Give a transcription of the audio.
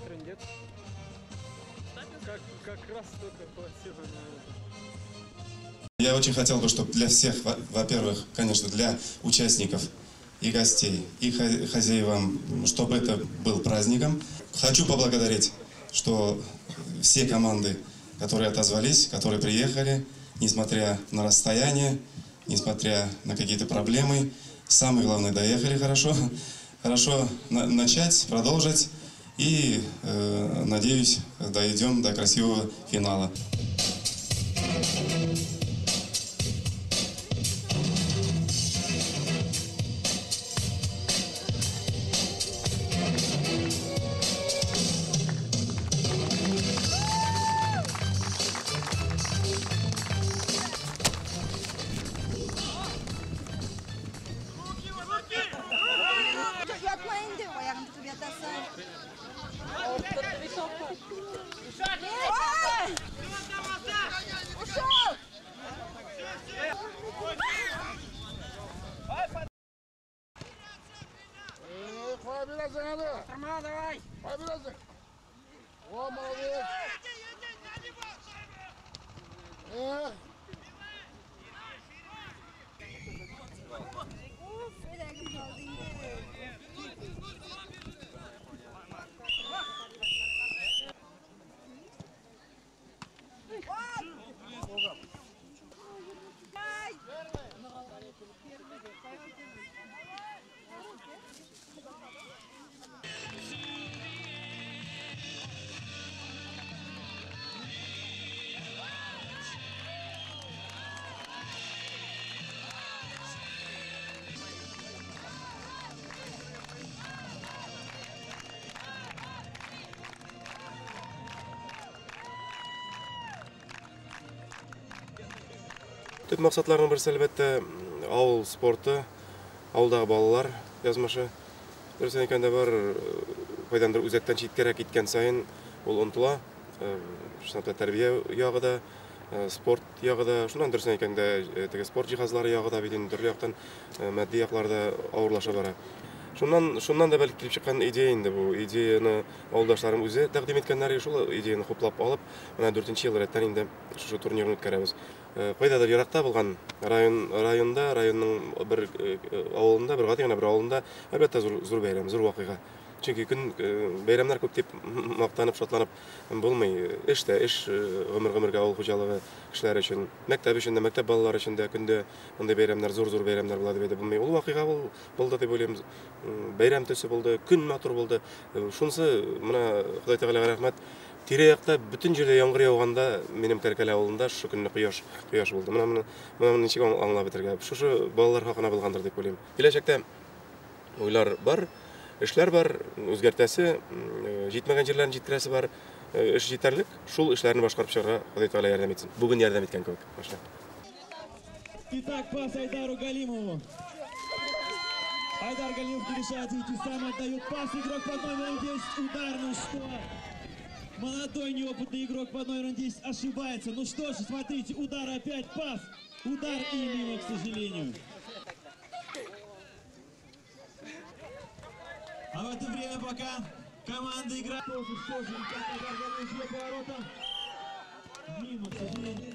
Трындец. Как раз только хватило на это. Я очень хотел бы, чтобы для всех, во-первых, конечно, для участников и гостей, и хозяевам, чтобы это был праздником. Хочу поблагодарить, что все команды, которые отозвались, которые приехали, несмотря на расстояние, несмотря на какие-то проблемы, самое главное, доехали хорошо. Хорошо начать, продолжить. И, надеюсь, дойдем до красивого финала. О, молодец! Эх! Төп максатларының берсе, әлбәттә, авыл спорты, авылдагы балалар язмышы. Дөресен әйткәндә, бар кайдандыр үзәктән читкәрәк киткән саен ул онытыла. Шунда тәрбия ягы да, спорт ягы да, шуннан дөресен әйткәндә, теге спорт җиһазлары ягы да бит инде төрле яктан матди яклар да авырлаша бара. Шуннан да бәлки килеп чыккан идея инде бу. Идеяны авылдашларым үзе тәкъдим иткәннәр, шул идеяны хуплап алып, менә 4нче ел рәттән инде шушы турнирны үткәрәбез. Кайдадыр еракта булган районда, районның бер авылында, бер гади генә бер авылында, әлбәттә, зур бәйрәм, зур вакыйга. Чөнки көн бәйрәмнәр күп дип мактанып, шатланып булмый. Эш тә эш, гомер-гомергә авыл хуҗалыгы кешеләре өчен, мәктәп өчен дә, мәктәп балалары өчен дә көндә мондый бәйрәмнәр, зур-зур бәйрәмнәр була дип әйтеп булмый. Ул вакыйга булды дип уйлыйм. Бәйрәм төсе булды, көн матур булды. Шунысы, менә Ходай Тәгаләгә рәхмәт, тирә-якта бөтен җирдә яңгыр яуганда, минем Кәркәле авылында шушы көнне кояш булды. Менә моны ничек аңлап бетергә? Шушы балалар хакына булгандыр дип уйлыйм. Киләчәктә уйлар бар, эшләр бар, үзгәртәсе, җитмәгән җирләрен җиткерәсе бар, эш җитәрлек. Шул эшләрне башкарып чыгарга Ходай Тәгалә ярдәм итсен. Бүген ярдәм иткән кебек. Башла. Итак, пас Айдару Галимову. Айдар Галимов не решается идти сам, отдает пас. Игрок под номером 10. Удар, ну что? Молодой неопытный игрок под номером 10 ошибается. Ну что же, смотрите, удар опять, пас. Удар и мимо, к сожалению. А в это время пока команда играет. Тоже, как поворотом. Мимо, к сожалению.